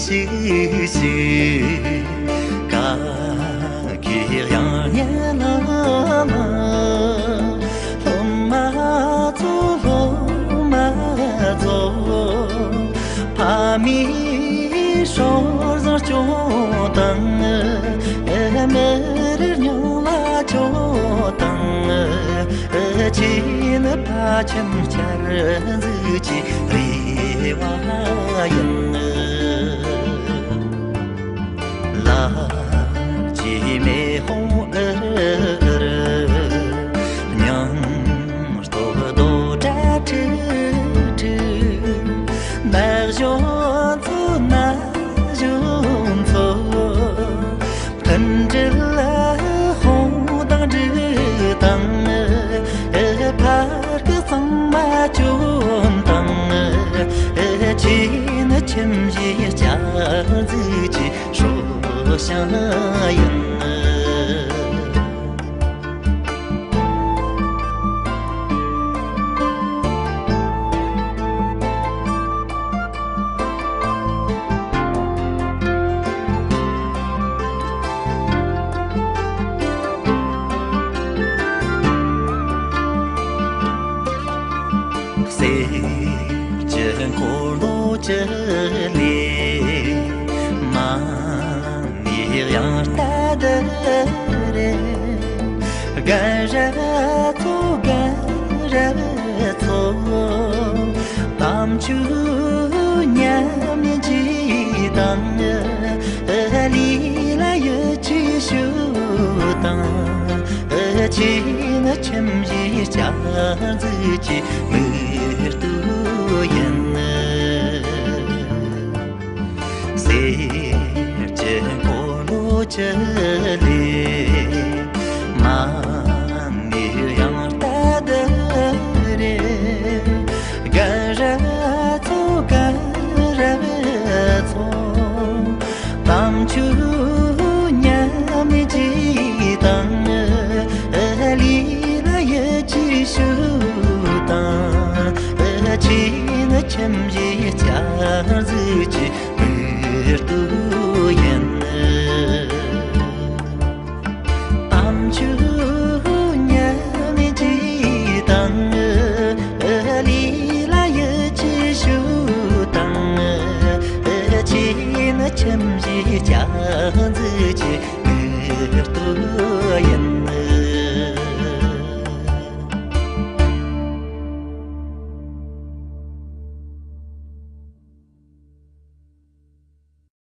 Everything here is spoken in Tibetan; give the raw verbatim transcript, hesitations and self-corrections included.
ཤིག་ཤིག་ག་གི་ཡང་ཉལ་ལ་ལ། སློབ་མ་ཚོ་སློབ་མ་ཚོ། ཕ་མའི་སྲོག་བཟང་སྐྱོང་དང་། མི་རེར་སྙིང་ལ་སྐྱོ་དང་། ཁྱེད་ནི་ཕ་ཁྱིམ་བསྐྱར་འཛུགས་ཀྱི་རེ་བ་ཡིན། ལ་ཅི་མེ་ཧོང་ཨེར་ཨེར། སྙིང་སྟོབས་རྡོ་བྲག་ཁྲི་ཁྲི། ན་གཞོན་ཚོ་ན་གཞོན་ཚོ། མཐུན་སྒྲིལ་ཧོང་དང་སྒྲིག་དང་། ཕར་གི་གཙང་མ་སྐྱོན་དང་། ཁྱེད་ནི་ཁྱིམ་གཞིས་བསྐྱར་འཛུགས་ཀྱི་སྲོག་ཤིང་ཡིན། གསེར་གྱི་འཁོར་ལོ་བཅུ་ལས། མ་ནི་ཡང་ལྟ་དུ་རེ། རྒན་རབས་ཚོ་རྒན་རབས་ཚོ། དམ་ཆོས་ཉམས་ལེན་གྱིས་དང་། ལི་ལ་ཡི་ཆི་ཤུ་དང་། ཁྱེད་ནི་ཁྱིམ་གཞིས་བསྐྱར་འཛུགས་ཀྱི་མིག་ལྟོས་ཡིན། གསེར་གྱི་འཁོར་ལོ་བཅུ་ལས། མ་ནི་ཡང་ལྟ་དུ་རེ། རྒན་རབས་ཚོ་རྒན་རབས་ཚོ། དམ་ཆོས་ཉམས་ཀྱིས་དང་། ལི་ལ་ཡི་ཆི་ཤུ་དང་། ཁྱེད་ནི་ཁྱིམ་གཞིས་བསྐྱར་འཛུགས་ཀྱི་མིག་ལྟོས་ཡིན། དམ་ཆོས་ཉམས་ཀྱིས་དང་། ལི་ལ་ཡི་ཆི་ཤུ་དང་། ཁྱེད་ནི་ཁྱིམ་གཞིས་བསྐྱར་